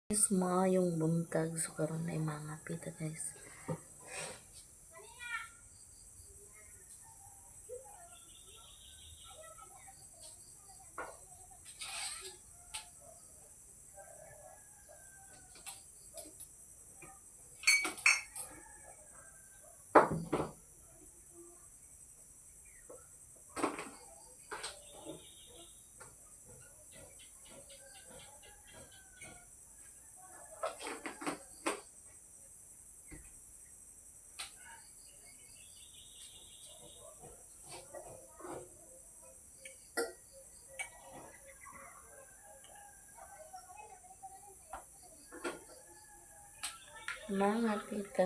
Guys, maayong buntag. So karon ay mga pita, guys. Mga tita.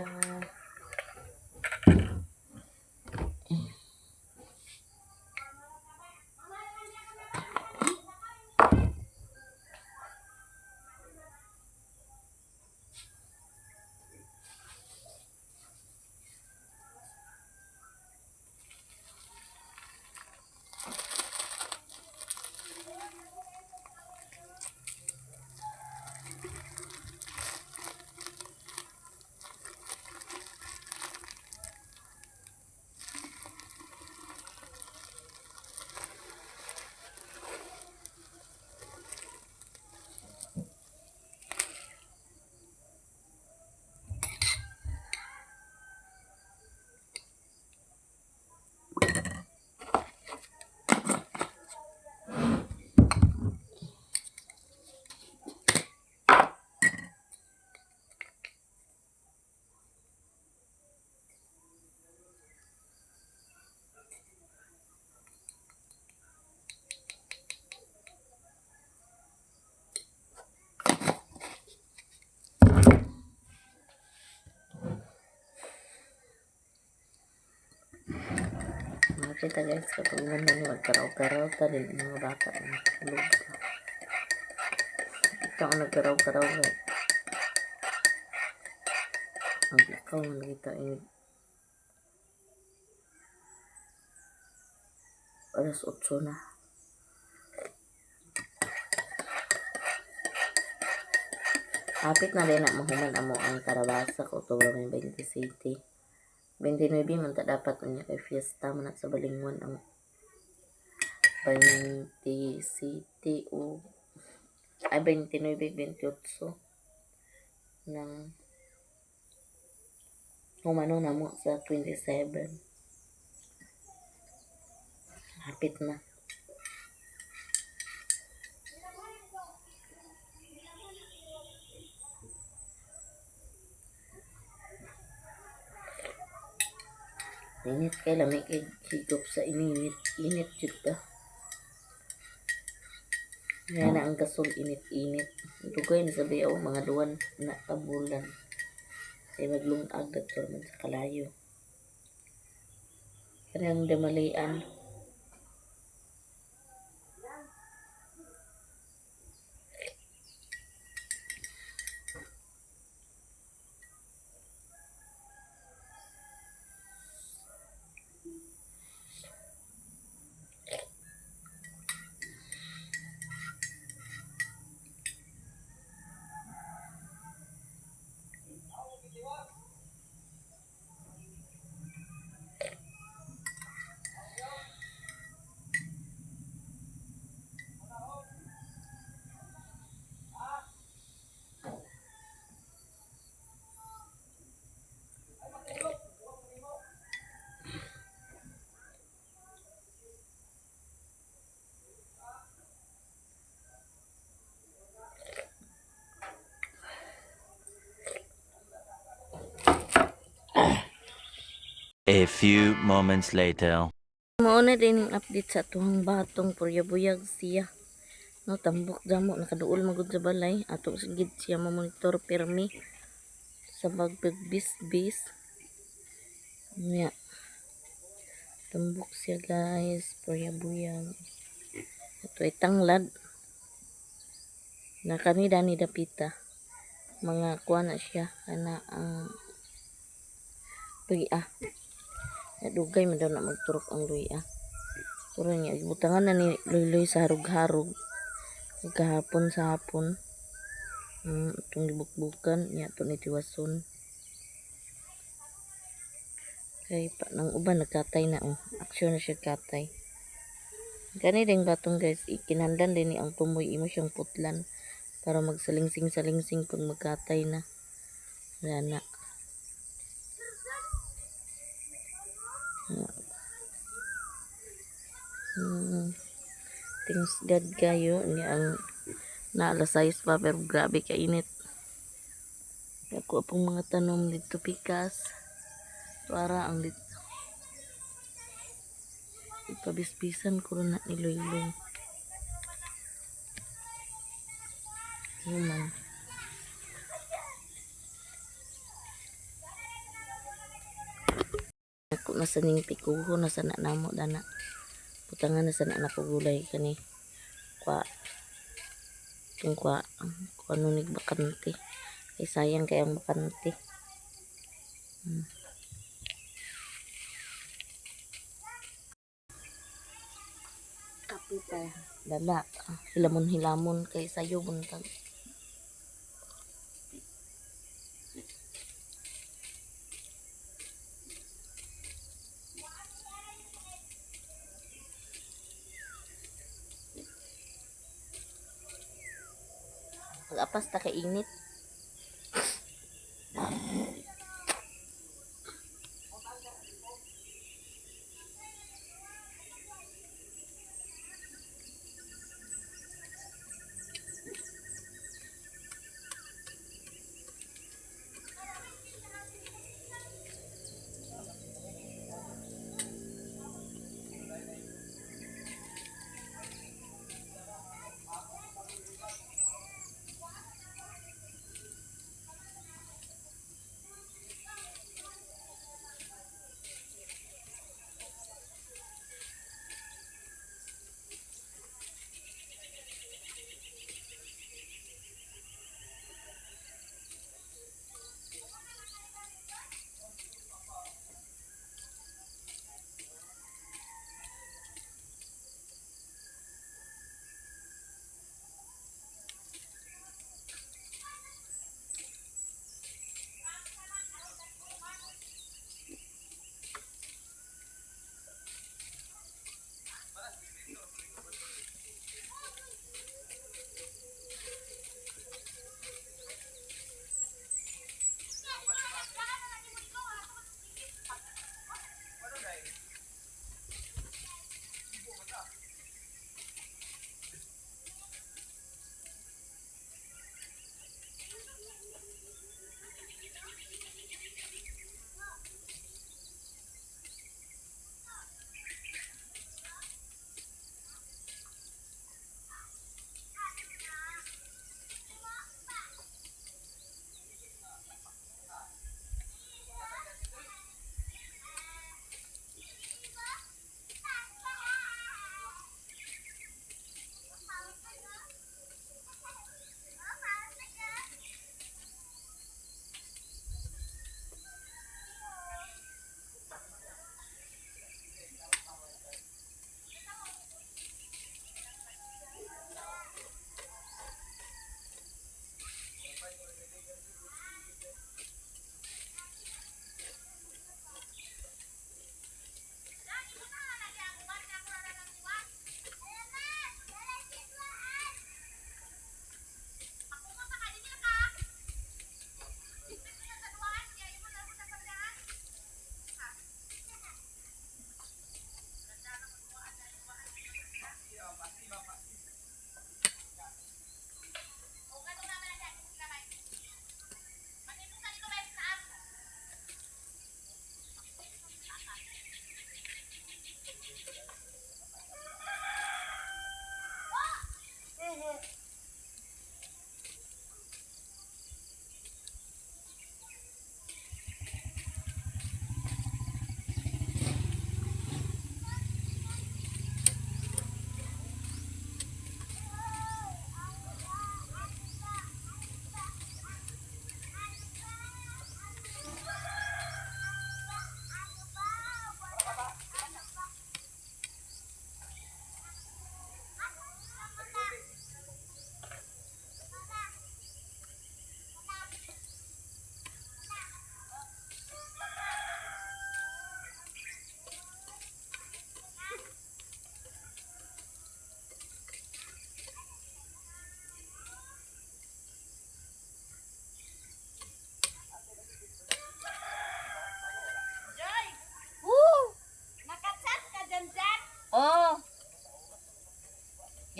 Mga tita, guys, kapag naman magkaraw-karaw ta din ang mga bata na tulog pa. Ikaw ang nagkaraw-karaw kay. Ang ikaw man kita ini alas 8 na. Hapit na rin na mahuman amo ang karabasa ko Oktubre may 27. 29 man ta dapat unya kay fiesta man na sa Balingwan ang 27 o ay 29, 28 ng humano na mo sa 27. Hapit na. Init kay lami kay higop sa ininit. Init jud ta. Nga na ang gasol init-init. Dugay na sa bayaw mga duwan na kabulan. Kay maglungag dadto man sa kalayo. Kanang damalian. A few moments later. Mao na din ang update sa atuhang batong puryabuyag siya. No, tambok damo nakaduol magud sa balay ato sigid siya mamonitor pirmi sa pagpagbis-bis. Nya. Tambok siya, guys, puryabuyag. Ato ay tanglad. Na kani dani dapita. Mga kuha na siya kana ang luya. Dugay man daw na magturok ang luya. Pero niya, butangan na ni Luy sa harog-harog. Kahapon sa hapon. Itong gibukbukan niya to ni tiwason. Kay pa nang uban nagkatay na oh. Aksyon na siya katay. Gani din batong, guys, ikinahanglan din ni ang tumoy imo siyang putlan para magsalingsing-salingsing pag magkatay na. Wala na. Thanks God kayo niya ang naalas 6 pa pero grabe kainit. Ako pong mga tanom dito pikas para ang dito ipabisbisan ko rin na ni Loyloy. Yun man. Ako na sa ning pikuho na sa na namo dana. Butangan na sa na nako gulay kani. Kwa tung kwa kwa ano nig bakante. Ay sayang kay ang bakante. Kape pa. Dala. Hilamon-hilamon kay sayo buntag. Pag-apas ta kay init.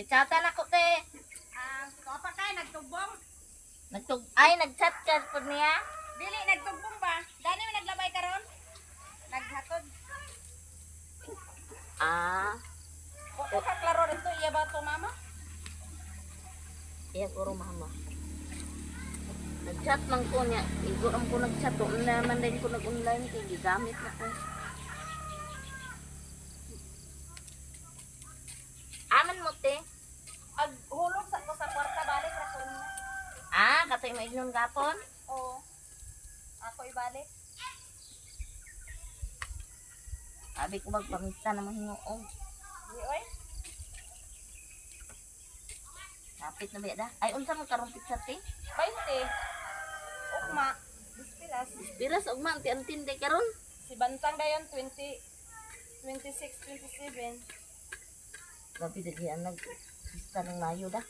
Gichata na ko te. Ah, pa kay nagtugbong. Ay, nagchat ka po niya. Dili nagtugbong ba? Dani mo naglabay karon? Naghatod. Ah, Wa ko ka klaro dito iya ba to mama? iya guro mama. Nagchat man ko niya. Igo ang ko nagchat. Una man din ko nag-online kay gigamit na ko. Aman mo te. Ag hulog sa ko sa kwarta balik ra ko niya. Ah, katoy maignon gapon. Oo. Ako ibalik. Sabi ko magpamista na mahingoog. Di oy. Kapit na ba da? Ay, unsa man karong pizza te? 20. Ukma. Dispiras. Piras ugma anti antinde karon. Si Bantang dayon 20 26, 27. Grabe daghi ang nag pista ng Mayo da.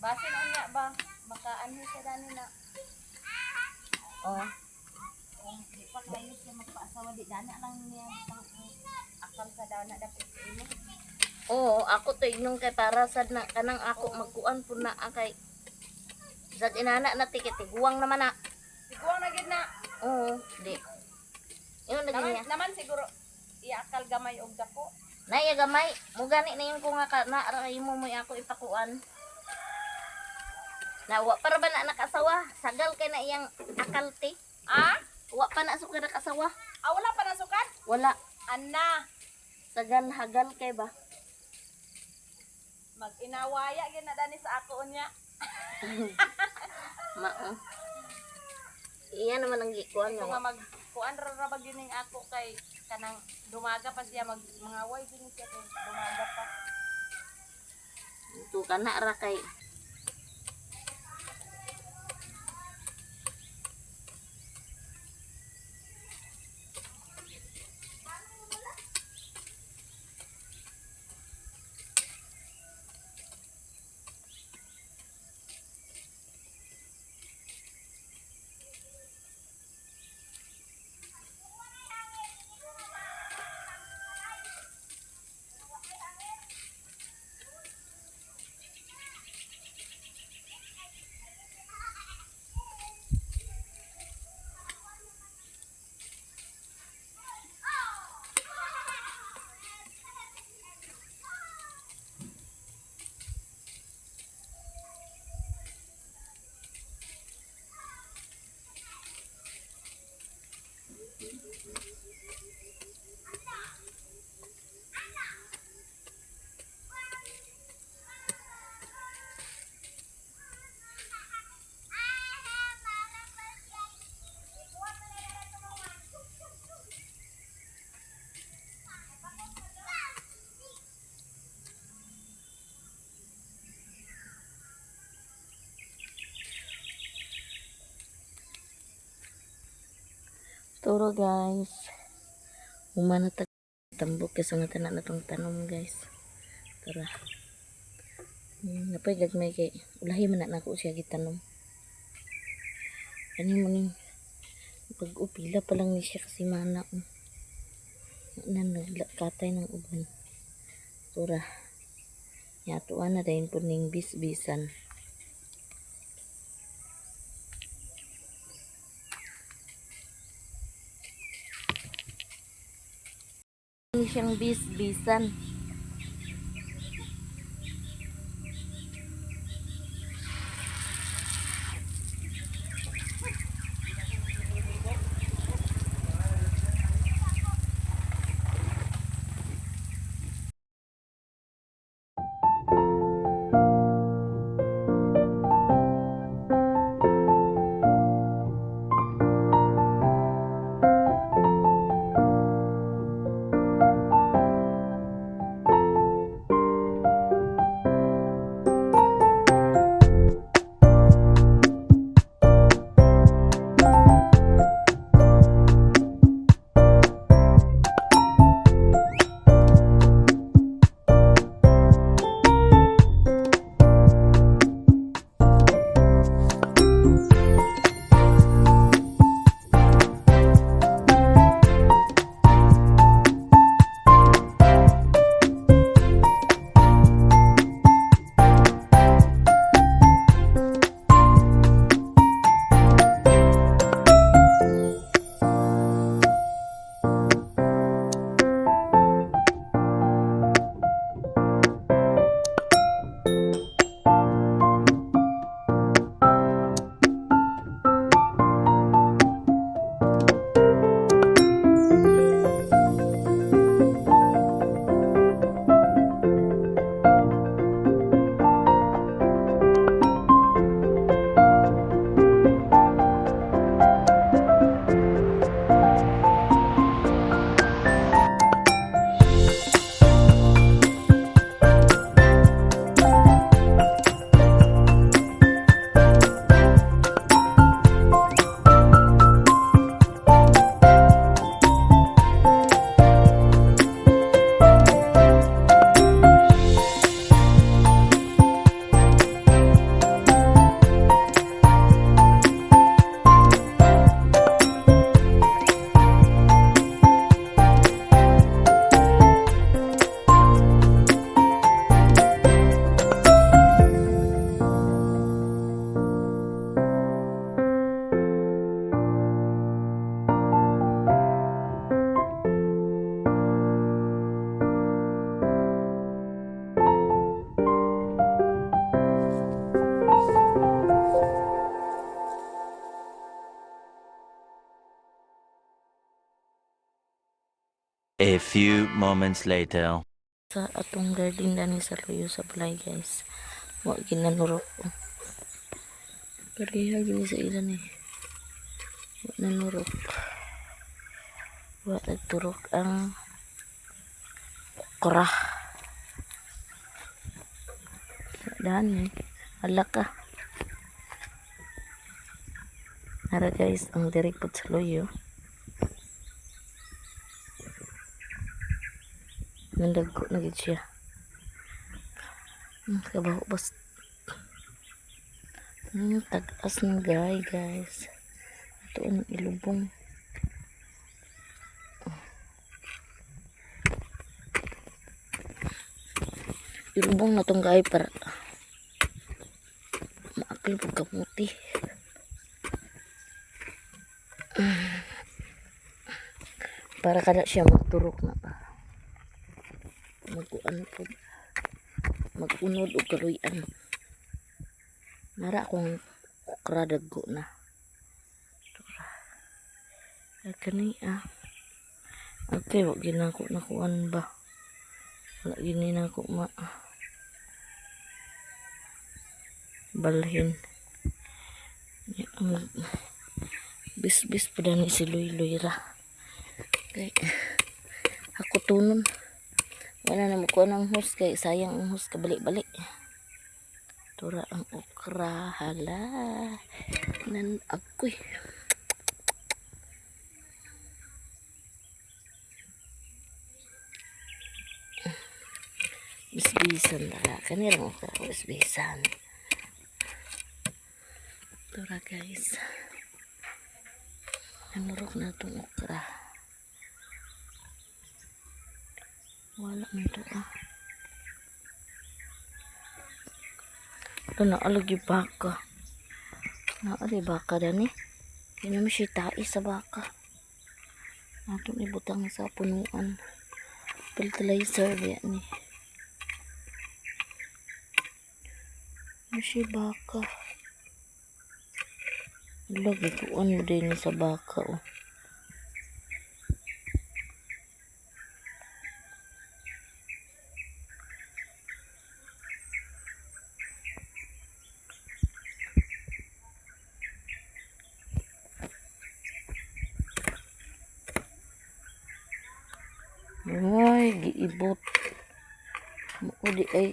Base na unya ba? Makaanhi siya dani na. Oh, Oh, di pa kayo siya magpaasawa di dana lang niya pang akal sa dana dapat sa imo. Oo, ako to ignong kay para sad na kanang ako magkuan pud na ah, kay sad inana na tiket tiguang naman na. Tiguang na gid na. Oo, di. Yun lagi Naman, niya. naman siguro iakal gamay og dako. Naya gamay, mo gani na yung ko nga ka na ra mo mo ako ipakuan. Na wa para ba na nakasawa? Sagal kay na iyang akalte. Ah? Wa pa na sukad nakasawa. Ah, wala pa nasukat? Wala. Anna, Sagal hagal kay ba? mag-inawaya gid na dani sa ako unya. Mao. Iya naman ang gikuan Ito nga. nga mag kuan ra ra ba gyud ning ako kay kanang dumaga pa siya mag mangaway gyud ni siya kay dumaga pa. Ito ka na ra kay. Turo guys. Humana ta tambok kasi nga tanan na tong tanom guys. Tara. Napay gagmay kay ulahi man na nako siya gitanom. Ano mo ning pag-upila pa lang ni siya kasi mana. Oh. Na naglakatay ng uban. Tura. Yatuan na dayon po ning bisbisan. Ni siyang bisbisan. A few moments later. Sa atong garden dani sa luyo sa balay, guys. Wa ginanurok ko. Pareha gini sa ilan eh. Wa nanurok. Wa nagturok ang okra. Dani. Hala ka. Nara guys, ang direk po sa luyo. Nandagko na gid siya. Kabaho bas. Tag-as ng gay, guys. Ito ang ilubong. Ilubong na tong gay para maakil pag kamuti. Para kada siya magturok na pa. Magkuan po. Magunod og kaluyan. Nara akong okra dagko na. Tura. Ay, kani ah. Okay, wa gid nako nakuan ba. Wala gini nako ma balhin. Ya, ang bis-bis pa dani si Luy Luy ra. Kay ako tunon. Wala na mo kuha ng hose kay sayang ang hose kabali-bali. Tura ang okra, hala. Nan ako'y. Bisbisan tara. Kanirang okra, bisbisan. Tura guys. Nanurok na itong okra. Wala na ito ah. Ito na alagi baka. Naali baka dani. Yun naman siya tae sa baka. Nato ni butang sa punuan. Fertilizer ba ni. Ano siya baka? Wala, giguan mo din sa baka oh. Ay, giibot. Mao di ay.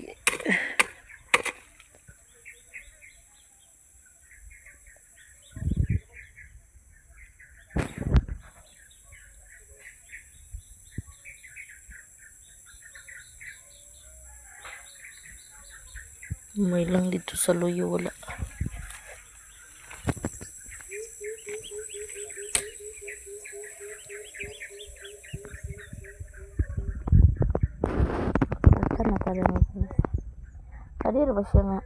May lang dito sa luyo, wala. Ata na kada ni. Kadir ba siya nga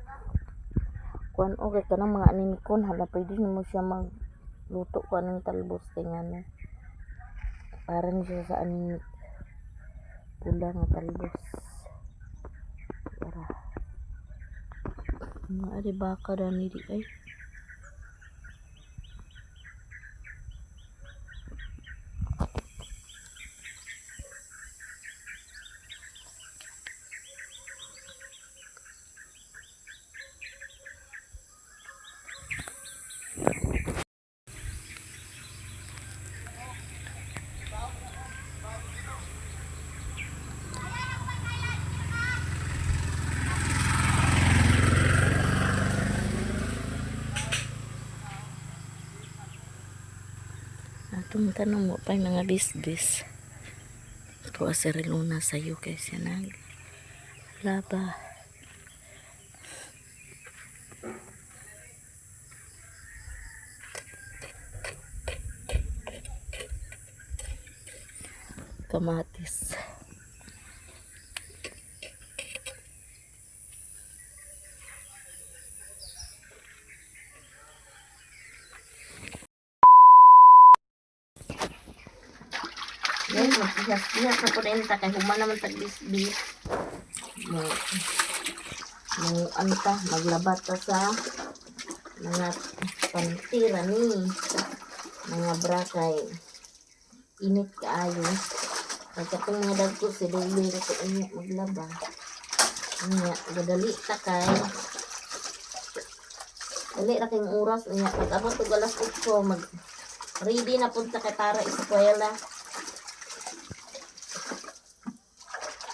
kuan o kay kanang mga animikon, hala, pwede nimo siya magluto kuan ng talbos kay ngano. Para ni siya sa anemic. Pula nga talbos. Para. Mga ari baka dani di ay. Atong tanong mo pa yung mga bisbis. Ito si Reluna sa'yo kay siya nag laba. Kamatis. Guys, magpihas-pihas na po na ta kay human naman tag bisbis. Mo mo ano ta, maglabat ta sa mga pantira ni mga bra kay init kaayo. Ang katong mga dagko si Lily na ko unya maglaba. Unya, gadali ta kay. Dali ra kayong oras unya. Pag-abot og alas 8 mag ready na punta kay para eskwela.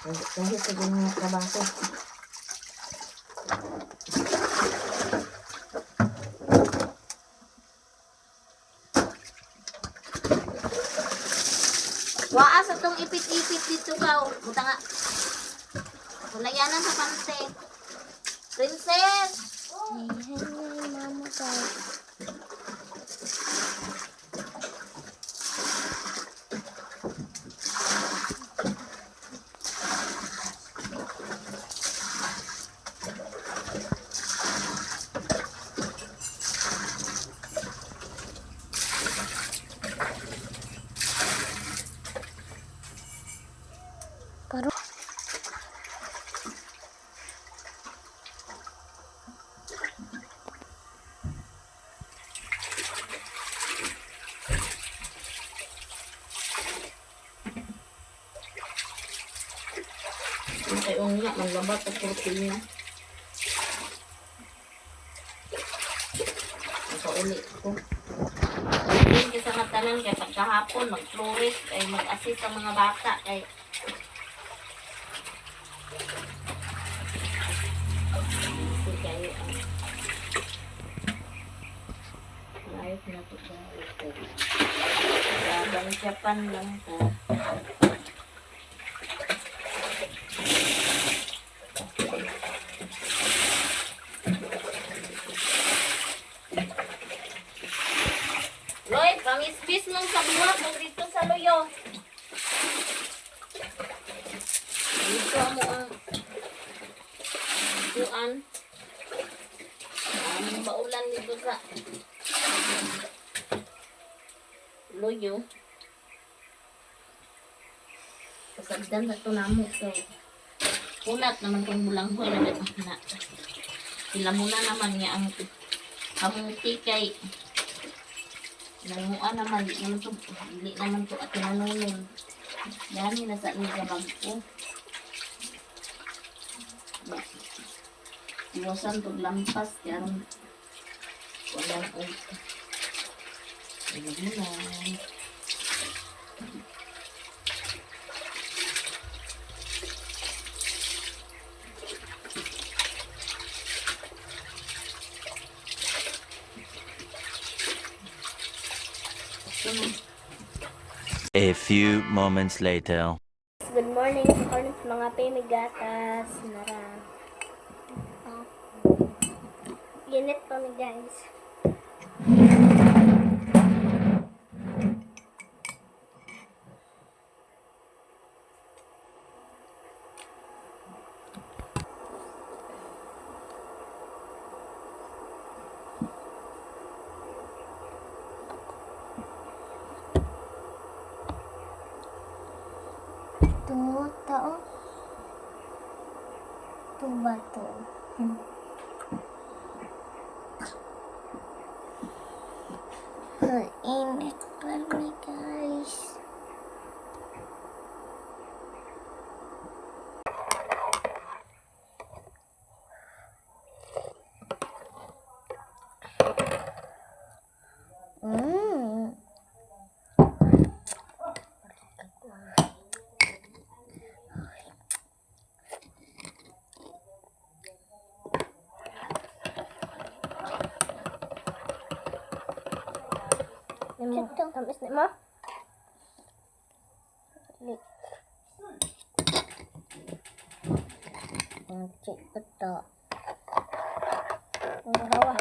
Kahit sa ganyan trabaho. Waa sa tong ipit-ipit dito ka. Oh. Buta nga. Hulayanan sa pante. Princess! Hey, hey, mama guys. Karon. Ang kay unya, maglabat ang kurtina. Nakauli ko. Hindi sa katanan kay pagkahapon, mag-florist, ay mag-assist ang mga bata kay Busy kayo ang life na to guys. Laban Japan lang ta. Lloyd, pangispis mong sa buwag kung dito sa luyo. Dito mo ang kuan. Ang baulan dito sa luyo. Kasagdan sa ito namo. So, kunat naman kong bulanghoy na na. Sila muna naman niya ang kamuti kay Nanguan naman, di naman to, dili naman to at tinanunon. Dami na sa inyo sa bag-o. Ba, iwasan to lampas, kaya ron, walang og. Ano mo na. Ito na. A few moments later. Good morning sa karon mga pamigatas nara. Ginit pa mi guys. Tu tao. Tu bato. Init pa mi guys. Nimo, tamis ni mo? Ang chik to. Ang hawa.